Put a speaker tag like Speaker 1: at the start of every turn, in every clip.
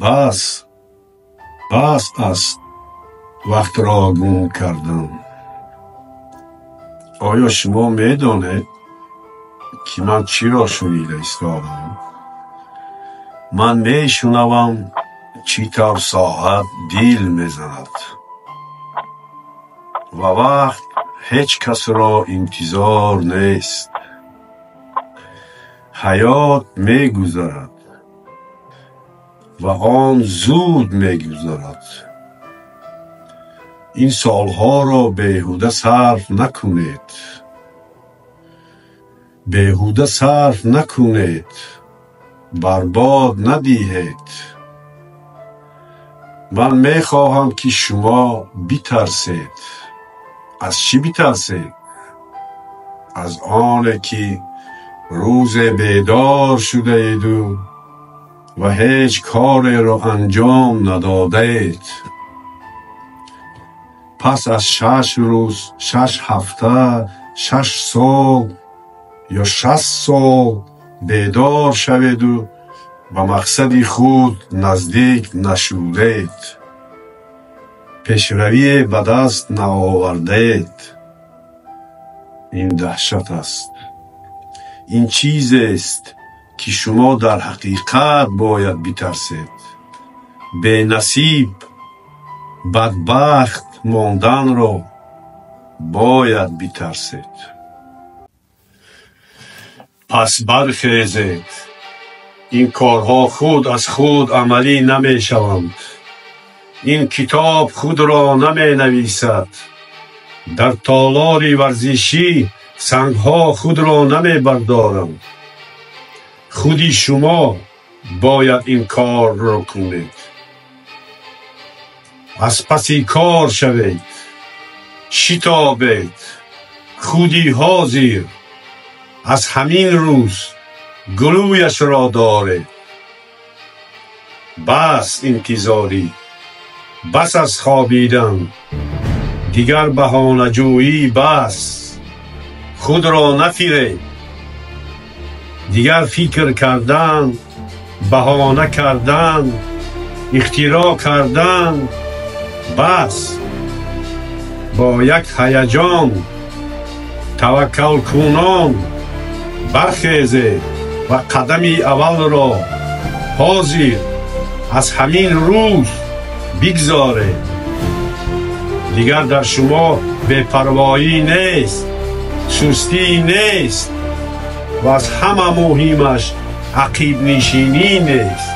Speaker 1: Бас, бас аст вақтро гум кардан. Оё шумо медонед, ки ман чиро шунида истодам? Ман мешунавам, чӣ тавр соат дил мезанад. Ва вақт ҳеҷ касро интизор нест. Ҳаёт мегузарад ва он зуд мегузарад. Ин солҳоро беҳуда сарф накунед. Беҳуда сарф накунед. Барбод надиҳед. Ман мехоҳам, ки шумо битарсед. Аз чӣ битарсед? Аз оне, ки рӯзе бедор шудаеду ва ҳеҷ кореро анҷом надодаед. Пас аз 6 рӯз, 6 ҳафта, 6 сол ё 60 сол бедор шаведу ба мақсади худ наздик нашудед, пешравие ба даст наовардаед. Ин даҳшат аст. Ин чизест, ки шумо дар ҳақиқат бояд битарсед. Бенасиб, бадбахт монданро бояд битарсед. Пас бархезед. Ин корҳо худ аз худ амалӣ намешаванд. Ин китоб худро наменависад. Дар толори варзишӣ сангҳо худро намебардоранд. Худи шумо бояд ин корро кунед. Аз паси кор шавед, шитобед. Худи ҳозир, аз ҳамин рӯз гулӯяшро доред. Бас интизорӣ, бас аз хобидан, дигар баҳонаҷӯӣ бас. Худро нафиред. Дигар фикр кардан, баҳона кардан, ихтироъ кардан бас. Бо як ҳаяҷон таваккалкунон бархезед ва қадами аввалро ҳозир, аз ҳамин рӯз бигзоред. Дигар дар шумо бепарвоӣ нест, сустӣ нест ва аз ҳама муҳимаш ақибнишинӣ нест.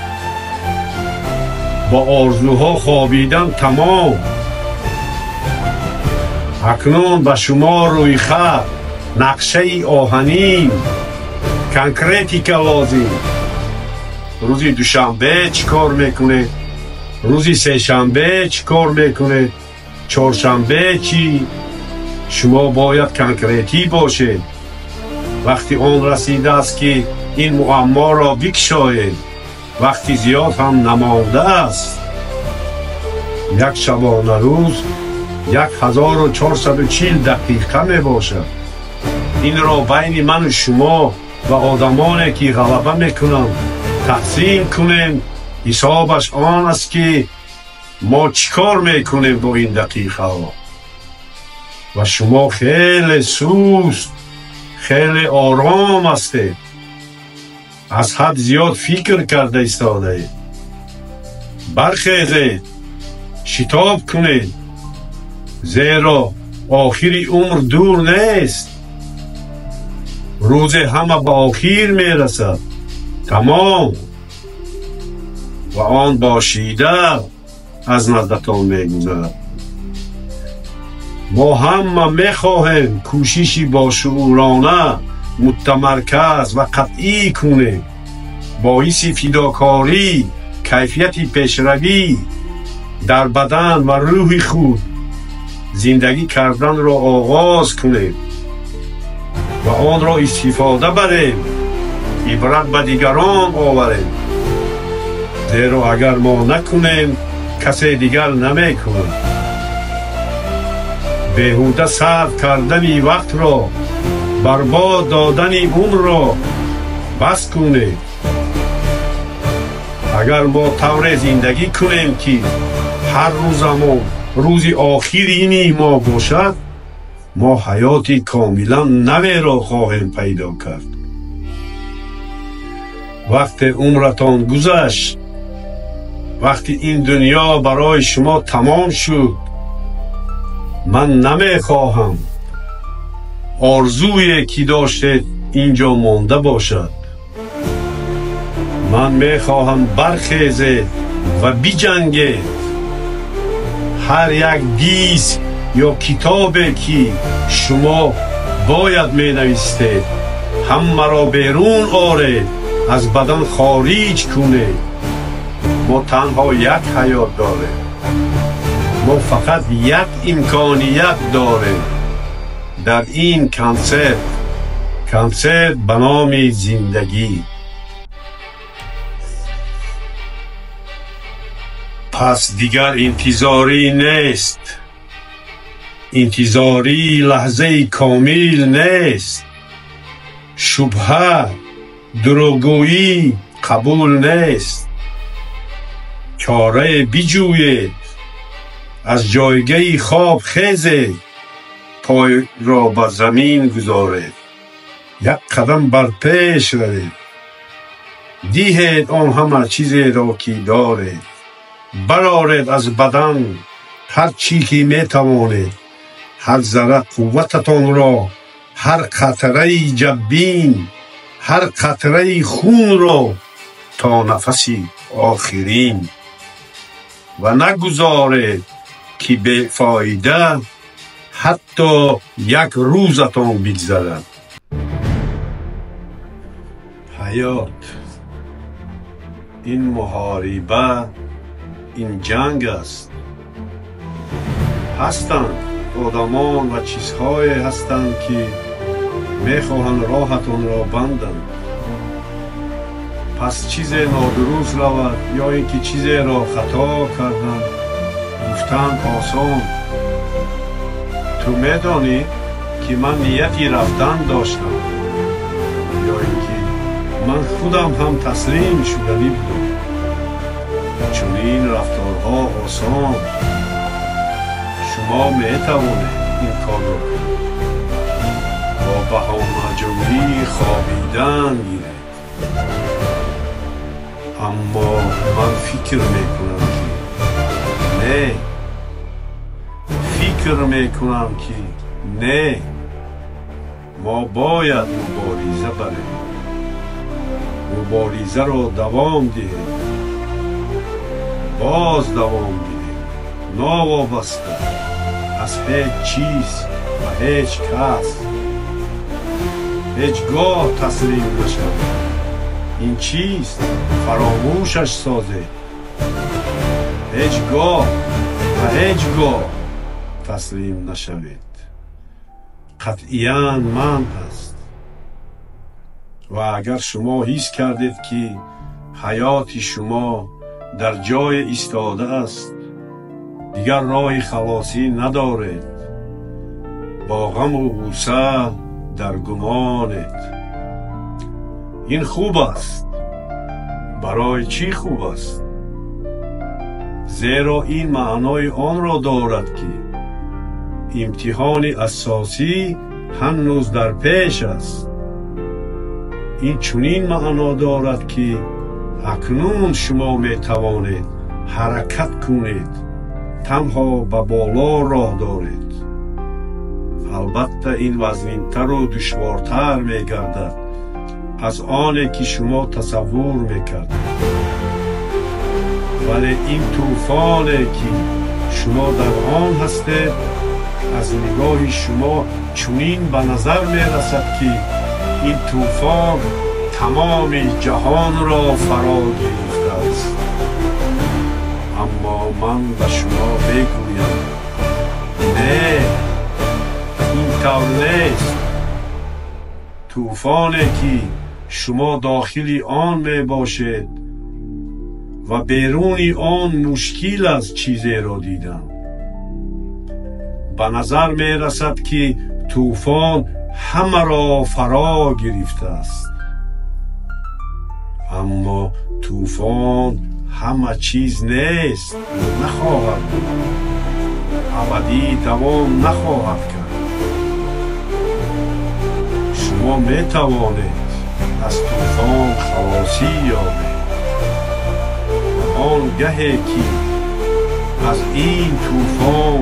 Speaker 1: Бо орзуҳо хобидан тамом. Акнун ба шумо рӯйхат, нақшаи оҳанин, конкретика лозим. Рӯзи душанбе чӣ кор мекунед? Рӯзи сешанбе чӣ кор мекунед? Чоршанбе чӣ? Шумо бояд конкретӣ бошед. Вақти он расидааст, ки ин муамморо бикшоед. Вақти зиёд ҳам намондааст. Як шабонарӯз 1440 дақиқа мебошад. Инро байни ману шумо ва одамоне, ки ғалаба мекунанд, тақсим кунем. Ҳисобаш он аст, ки мо чӣ кор мекунем бо ин дақиқаҳо. Ва шумо хеле суст, хеле ором ҳастед. Аз ҳад зиёд фикр карда истодаед. Бархезед, шитоб кунед, зеро охири умр дур нест. Рӯзе ҳама ба охир мерасад, тамом, ва он бошида аз наздатон мегузарад. Мо ҳама мехоҳем кӯшиши бошуурона, мутамарказ ва қатъӣ кунем, боиси фидокорӣ, кайфияти пешравӣ дар бадан ва рӯҳи худ зиндагӣ карданро оғоз кунем ва онро истифода барем, ибрат ба дигарон оварем, зеро агар мо накунем, касе дигар намекунад. Беҳуда сарф кардани вақтро, барбод додани умрро бас кунед. Агар мо тавре зиндагӣ кунем, ки ҳар рӯзамон рӯзи охирини мо бошад, мо ҳаёти комилан наверо хоҳем пайдо кард. Вақте умратон гузашт, вақти ин дунё барои шумо тамом шуд, ман намехоҳам орзуе ки доштед инҷо монда бошад. Ман мехоҳам бархезед ва биҷангед. Ҳар як диск ё китобе ки шумо бояд менавистед, ҳамаро берун оред, аз бадан хориҷ кунед. Мо танҳо як ҳаёт дорем. Мо фақат як имконият дорем дар ин консерт, консерт ба номи зиндагӣ. Пас дигар интизорӣ нест, интизории лаҳзаи комил нест. Шубҳа, дурӯғгӯӣ қабул нест. Чорае биҷӯед, аз ҷойгаҳи хоб хезед, пойро ба замин гузоред, як қадам бар пеш равед, диҳед он ҳама чизеро ки доред, бароред аз бадан ҳар чӣ ки метавонед, ҳар зарра қуввататонро, ҳар қатраи ҷаббин, ҳар қатраи хунро то нафаси охирин. Ва нагузоред ки бефоида ҳатто як рӯзатон бигзарад. Ҳаёт ин муҳориба, ин ҷанг аст. Ҳастанд одамон ва чизҳое ҳастанд, ки мехоҳанд роҳатонро банданд. Пас чизе нодуруст равад ё ин ки чизеро хато карданд, гуфтан осон. Ту медонӣ, ки ман нияти рафтан доштам, ё ин ки ман худам ҳам таслим шуданӣ будам. Чунин рафторҳо осон. Шумо метавонед ин корро кунед. Бо баҳонаҷӯӣ хобидан гиред. Аммо ман фикр мекунам, ки не, фикр мекунам, ки не, мо бояд мубориза барем, муборизаро давом диҳем, боз давом диҳем, новобаста аз ҳеҷ чиз ва ҳеҷ кас. Ҳеҷ гоҳ таслим нашавед. Ин чист? Фаромӯшаш созед. Ҳеҷ гоҳ ва ҳеҷ гоҳ таслим нашавед. Қатъиян ман аст. Ва агар шумо ҳис кардед, ки ҳаёти шумо дар ҷое истодааст, дигар роҳи халосӣ надоред, бо ғаму ғусса дар гумонед. Ин хуб аст. Барои чӣ хуб аст? Зеро ин маънои онро дорад, ки имтиҳони асосӣ ҳанӯз дар пеш аст. Ин чунин маъно дорад, ки акнун шумо метавонед ҳаракат кунед, танҳо ба боло роҳ доред. Албатта, ин вазнинтару душвортар мегардад аз оне ки шумо тасаввур мекардед. Вале ин тӯфоне ки шумо дар он ҳастед, аз нигоҳи шумо чунин ба назар мерасад, ки ин тӯфон тамоми ҷаҳонро фаро гирифтааст. Аммо ман ба шумо бигӯям, не, ин тавр нест. Тӯфоне ки шумо дохили он мебошед ва беруни он мушкил аст чизеро дидан. Ба назар мерасад, ки тӯфон ҳамаро фаро гирифтааст. Аммо тӯфон ҳама чиз нест, нахоҳад буд, абадӣ давом нахоҳад кард. Шумо метавонед аз тӯфон халосӣ ёбед. Он гаҳе ки аз ин тӯфон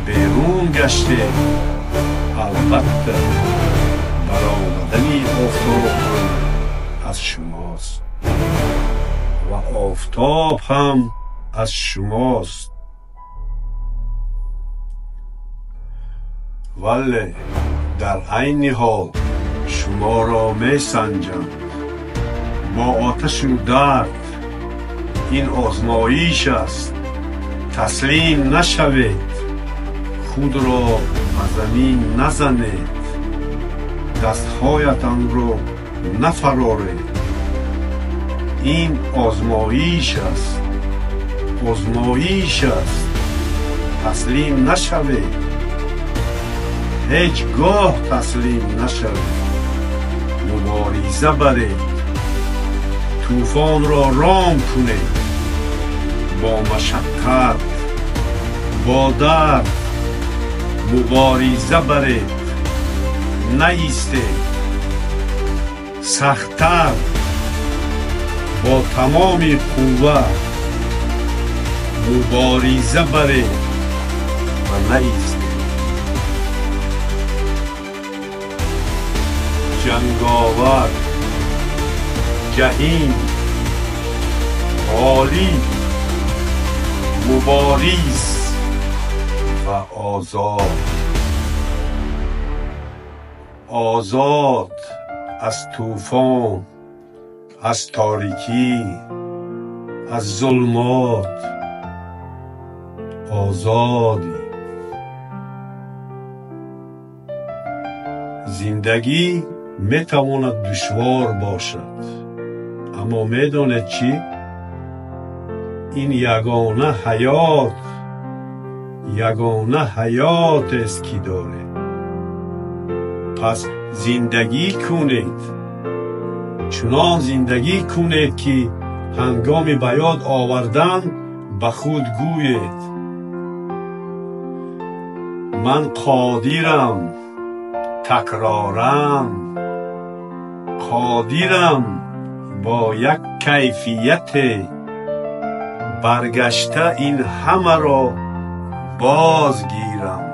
Speaker 1: берун гаштед, албатта баромадани офтоб ҳам аз шумост ва офтоб ҳам аз шумост. Вале дар айни ҳол шуморо месанҷанд бо оташу дард. Ин озмоиш аст. Таслим нашавед, худро ба замин назанед, дастҳоятонро нафароред. Ин озмоиш аст, озмоиш аст. Таслим нашавед, ҳеҷ гоҳ таслим нашавед. Мубориза баред, тӯфонро ром кунед, бо машаққат, бо дард мубориза баред, наистед, сахттар, бо тамоми қувва мубориза баред ва наистед. Ҷанговар, ҷаҳин, ғолиб, мубориз ва озод. Озод аз тӯфон, аз торикӣ, аз зулмот. Озодӣ. Зиндагӣ метавонад душвор бошад, аммо медонед чӣ? Ин ягона ҳаёт, ягона ҳаётест ки доред. Пас зиндагӣ кунед, чунон зиндагӣ кунед ки ҳангоми ба ёд овардан ба худ гӯед: ман қодирам, такроран қодирам бо як кайфияте баргашта ин ҳамаро бозгирам.